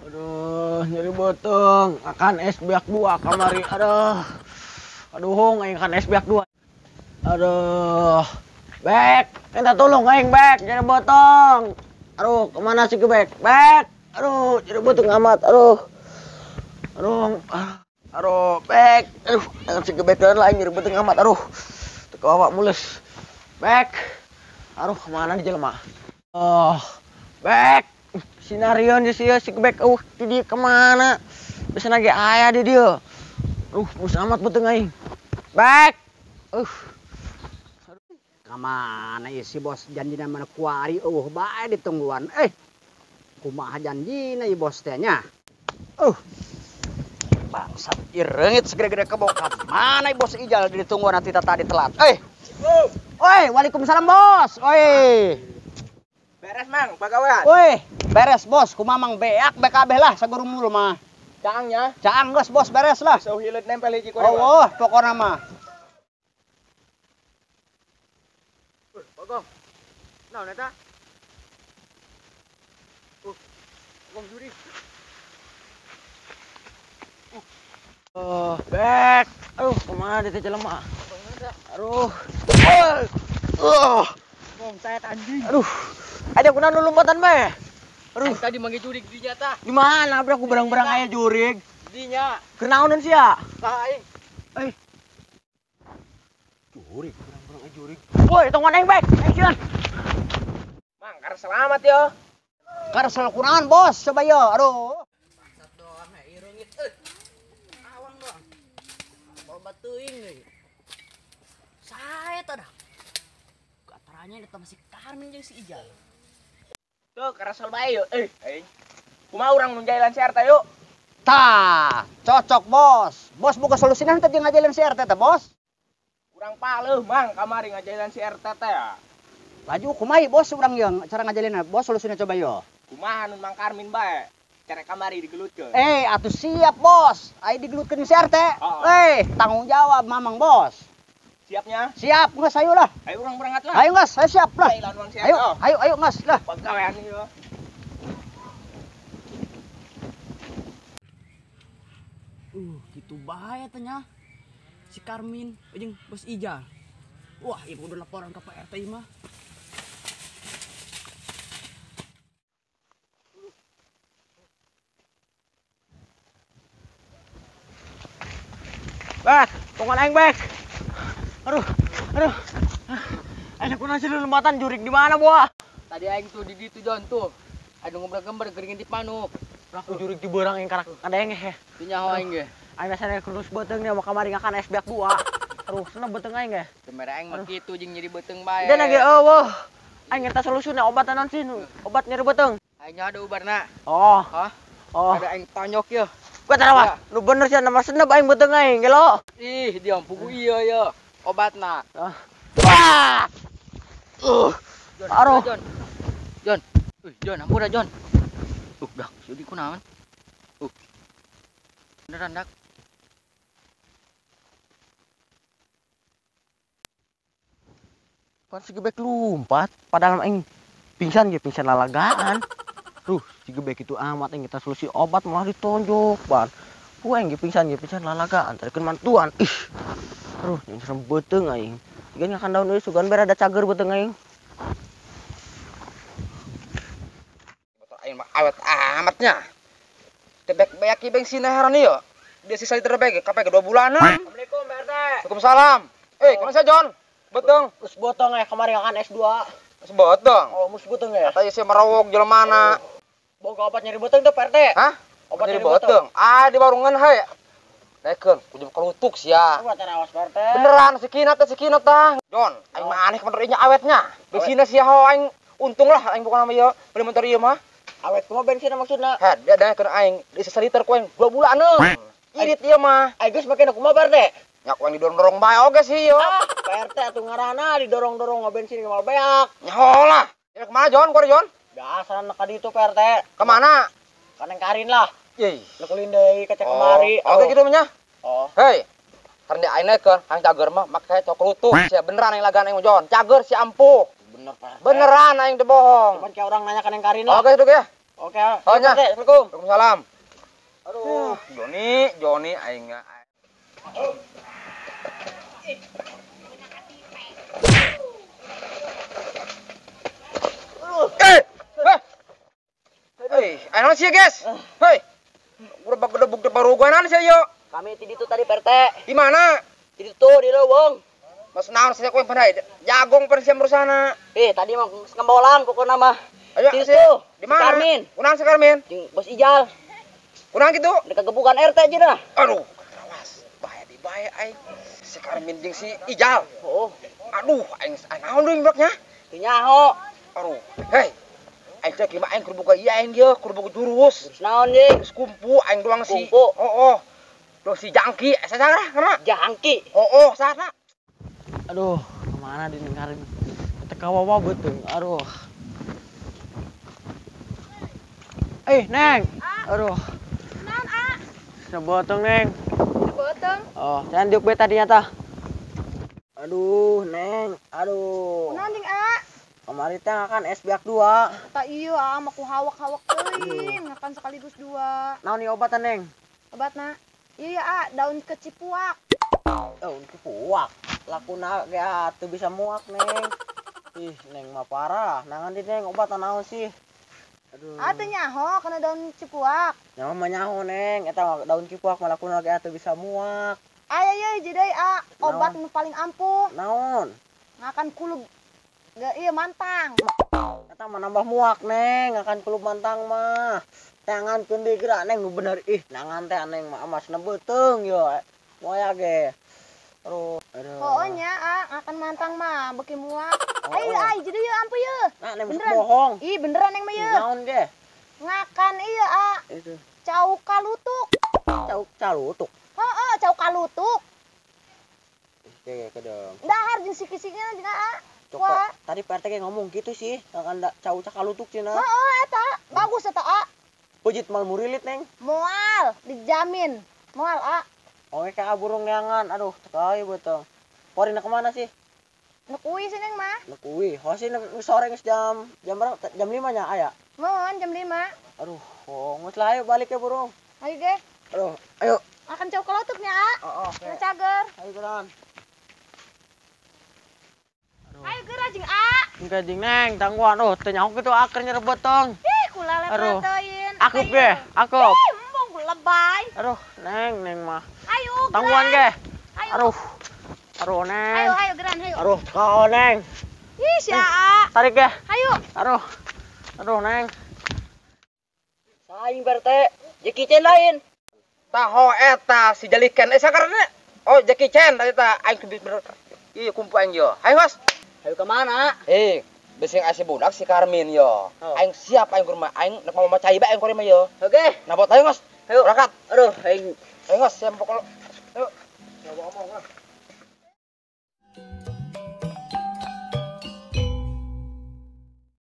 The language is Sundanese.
Aduh, nyeri beuteung, akan es beak 2 kamari. Aduh. Aduh, hong aing kan es beak 2. Aduh. Bek, minta tolong aing bek, nyeri beuteung. Aduh, kemana sih gebek? Bek. Aduh, nyeri beuteung amat. Aduh. Aduh. Aduh, bek. Aduh, jangan si gebek dan lain nyeri beuteung amat. Aduh. Teu kawawa mules. Bek. Aduh, kemana di jelema? Oh, bek. Sinarion di sia si gebek di dia kemana? Bisa nage aya di dia. Aduh, mus amat beuteung aing. Bek. Kamana ieu si bos janjina mana kuari eueuh bae ditungguan. Kumaha janjina ieu bos teh nya? Bangsat ieu reungit segede-gede kebo. Mana ieu bos Ijal ditungguan nanti tadi telat. Oi, waalaikumsalam bos. Oi. Beres mang, pagawean. Woi, beres bos, kumaha mang beak BKB lah sagurumul mah. Caangnya? Caang geus bos, beres lah. Sauh hileut nempel hiji ku. Oh, pokona mah. Bagong. Naon eta? Bagong juri. Oh, bek. Aduh, kumaha dieu teh jelema? Aduh. Bong, saya anjing. Aduh. Ada kunaon nu lompatan bae? Aduh. Tadi manggil jurig di nyata. Di mana bro aku berang-berang aya jurig? Di nya. Kenaonan sia? Ka aing. Jurig, berang-berang aya jurig. Woi, tonggoan aing bae. Aing sieun. Mang, kar selamat yo. Kar sel kunaon, bos? Coba yo. Aduh. Bangsat doang ieu reungit. Awang doang. Loba teuing deui. Sae tah dah. Kataranya eta masih Karmin jeung si Ijal. Tuh, karasel bae yo. Aing. Kumaha urang nu jailan si RT yuk? Tah, cocok bos. Bos buka solusina teh jeung ngajailan si RT teh, bos. Urang paleuh mang kamari ngajailan si RT teh. Laju kumaha bos urang jeung cara ngajailna? Bos solusina coba yo. Kumaha nu Mang Karmin bae? Cara kamari digelutkeun. Atuh siap bos. Ai digelutkeun si RT. Oh. Tanggung jawab mamang bos. Siapnya? Siap, geus ayo lah. Ayo urang berangkat lah. Ayo geus, ayo siap lah. Ayo, ayo, ayo geus lah. Pagawean ieu. Gitu bahaya teh nya. Si Karmin jeung bos Ijal. Wah, ieu udah laporan ke Pak RT mah. Bek, tonggoan aing bek. Aduh, aduh. Aing kunaon sih lompatan jurig di mana, Boa? Tadi aing tuh di ditu Jon tuh. Aduh ngobrol-gember geuring di manuk. Aku jurig di beurang aing karak kadenge heh. Teu nyaho aing ge. Aing rasana kurus beuteung nya kamari ngakan es beak 2. Aduh, seneng beuteung aing ge. Kamera aing mah kitu jeung nyeri beuteung bae. Dan ge eueuh. Aing eta solusina obat naon sih? Obat nyeri beuteung. Aing ada ubarna. Oh. Hah? Oh. Ada aing tonyok yeuh. Gua tarawa. Nu bener sih nama senep aing beuteung aing gelo. Ih, diam pugu ieu ye. Obatna. Wah. Aduh. Jon. Jon. Jon, ampura Jon. Dah, jadi kunaon? Beneran dak. Pan si gebek lompat, padahal aing pingsan ge pingsan lalagaan. Duh, si gebek itu amat aing kita solusi obat malah ditonjok, ban. Ku aing ge pingsan lalagaan, tarikeun mantuan. Ih. Aduh, ini serem beuteung aing. Jiga ngakan daun euy sugan bere ada cager beuteung aing. Motor aing mah awet amatnya. Tebek beak ieu bensin heran ieu. Dia sisa liter bae kape 2 bulanan. Assalamualaikum Pak RT. Waalaikumsalam. Kumaha sia Jon? Beuteung. Terus botong ya kamari ngakan S2. Terus botong. Oh, mus beuteung ya. Kata si merawok jelema. Boga obat nyeri beuteung teh Pak RT. Hah? Obat nyeri beuteung. Ah, di warungan hae. Daekeun, kudu kelutuk sia. Awas Pak RT. Beneran si kinat tah. Jon, aing mah aneh bener ieu awetnya. Bensinna sia ho aing untung lah aing bukan nama ieu beli motor ieu mah. Awet kumaha bensinna maksudna? Heh, dia daekeun aing di seliter ku aing 2 bulaneun. Irit ieu mah. Aing geus make kumaha Pak RT? Nya ku aing didorong-dorong bae oge sih ieu. Ah, Pak RT atuh ngaranna didorong-dorong ngabensin moal beak. Nyaho lah. Ya kemana Jon? Kuari Jon? Dasar anak ka ditu Pak RT. Kemana? Ka Neng Karin lah. Ih. Lekulin deui ka cek kemari. Oke gitu mah nya. Oh. Hei. Karena aing naikkeun, aing cager mah make cok lutuh. Sia beneran aing lagan aing Jon. Cager si ampuh. Bener Pak. Beneran aing teu bohong. Cuman kayak orang nanya ke Neng Karin lah. Oke, duduk ya. Oke. Oh, nya. Assalamualaikum. Waalaikumsalam. Aduh, Joni, Joni aing. Hei, ayo sih guys. Hei, udah gedebuk depan ruguanan sih yo. Kami di situ tadi Pak RT. Di mana? Di situ di leuweung. Mas naon sih kowe pandai? Jagong persiam rusana. Tadi mah ngembolan pokokna mah. Ayo di situ. Di mana? Karmin. Kunaon si Karmin? Jeung Bos Ijal. Kunaon kitu? Mereka gebukan RT aja dah. Aduh, rawas. Bahaya di bahaya aing. Si Karmin jeung si Ijal. Oh. Aduh, aing naon deui bloknya? Teu nyaho. Aduh, hei. Aing teh kieu aing kudu boga ieu aing ieu, kudu boga jurus. Jurus naon deui? Jurus kumpu aing doang si. Kumpu. Oh, oh. Doang si Jangki, salah kana? Jangki. Oh, oh, sana. Aduh, kemana di Neng Karin? Teka wawa beuteung. Aduh. Neng. Aduh. Naon, A? Sebotong, Neng. Sebotong. Oh, jangan diuk be tadinya tah. Aduh, Neng. Aduh. Naon jeung A? Kamari teh ngakan es beak 2. Tak iya, A, mah ku hawak-hawak teuing, ngakan sekaligus 2. Naon ieu obatan, Neng? Obatna? Iya, A, daun kecipuak. Daun kecipuak. Lakuna ge atuh bisa muak, Neng. Ih, Neng mah parah. Nangan di Neng obat naon sih? Aduh. Ah, teu nyaho kana daun cipuak. Nyaho mah nyaho, Neng. Eta mah daun cipuak mah lakuna ge atuh bisa muak. Aya ye jadi A, obat nu paling ampuh. Naon? Ngakan kulub ge ieu mantang. Eta mah nambah muak, Neng. Ngakan kulub mantang mah. Tangan keun deui geura, Neng, nu bener. Ih, nangan teh Neng mah amasna beuteung ye. Moya ge. Aduh. Aduh. Oh nya, A, ngakan mantang mah beuki muak. Oh, Ayo, oh. ay, jadi ieu ampuh ieu. Nah, Neng Beneran. bohong. Ih, beneran Neng mah ieu. Naon ge? Ngakan ieu, A. Itu. Cau kalutuk. Cau calutuk. Heeh, cau kalutuk. Oke, kedeng. Dahar jeung siki-sikina jeung A. Coba tadi Pak RT ge ngomong gitu sih, ngakan cau cakalutuk cenah. Heeh, eta. Bagus eta, A. Pujit mal murilit, Neng. Moal, dijamin. Moal, A. Oke, ka burung neangan. Aduh, teu beuteung. Porina kemana sih? Nu kuwi sih, Neng mah. Nu kuwi. Hosi nu sore geus jam berapa? Jam 5 nya aya. Mohon jam 5. Aduh, oh, geus lah ayo balik ya burung. Ayo ge. Aduh, ayo. Akan cau kalutuknya, A. Oh, oke. Nu cager. Ayo geran. Ayo geura jeung A. Engke jeung Neng, tangguhan. Oh, teu nyaho kitu aker nyerep beuteung. Ih, kula Aduh. teuing. Akup ge, akup. Ih, embung lebay. Aduh, Neng, Neng mah. Ayo, Tangguhan ge. Ayo. Aduh. Aduh, Neng. Ayo, ayo geran, ayo. Aduh, kau Neng. Ih, si A. Tarik ge. Ayo. Aduh. Aduh, Neng. Saing Pak RT, Jackie Chan lain. Taho eta si Jaliken sakarna. Oh, Jackie Chan tadi ta aing kudu bener. Ieu kumpu aing yo. Hayo, Mas. Hayu ke mana? Besing aya si budak si Karmin yo. Oh. Aing siap aing ke rumah aing nek mau cai bae aing ke rumah yo. Oke. Nah, bot ayo, Mas. Ayo. Berangkat. Aduh, aing Ayo, Mas, siap pokok. Ayo. Coba omong lah.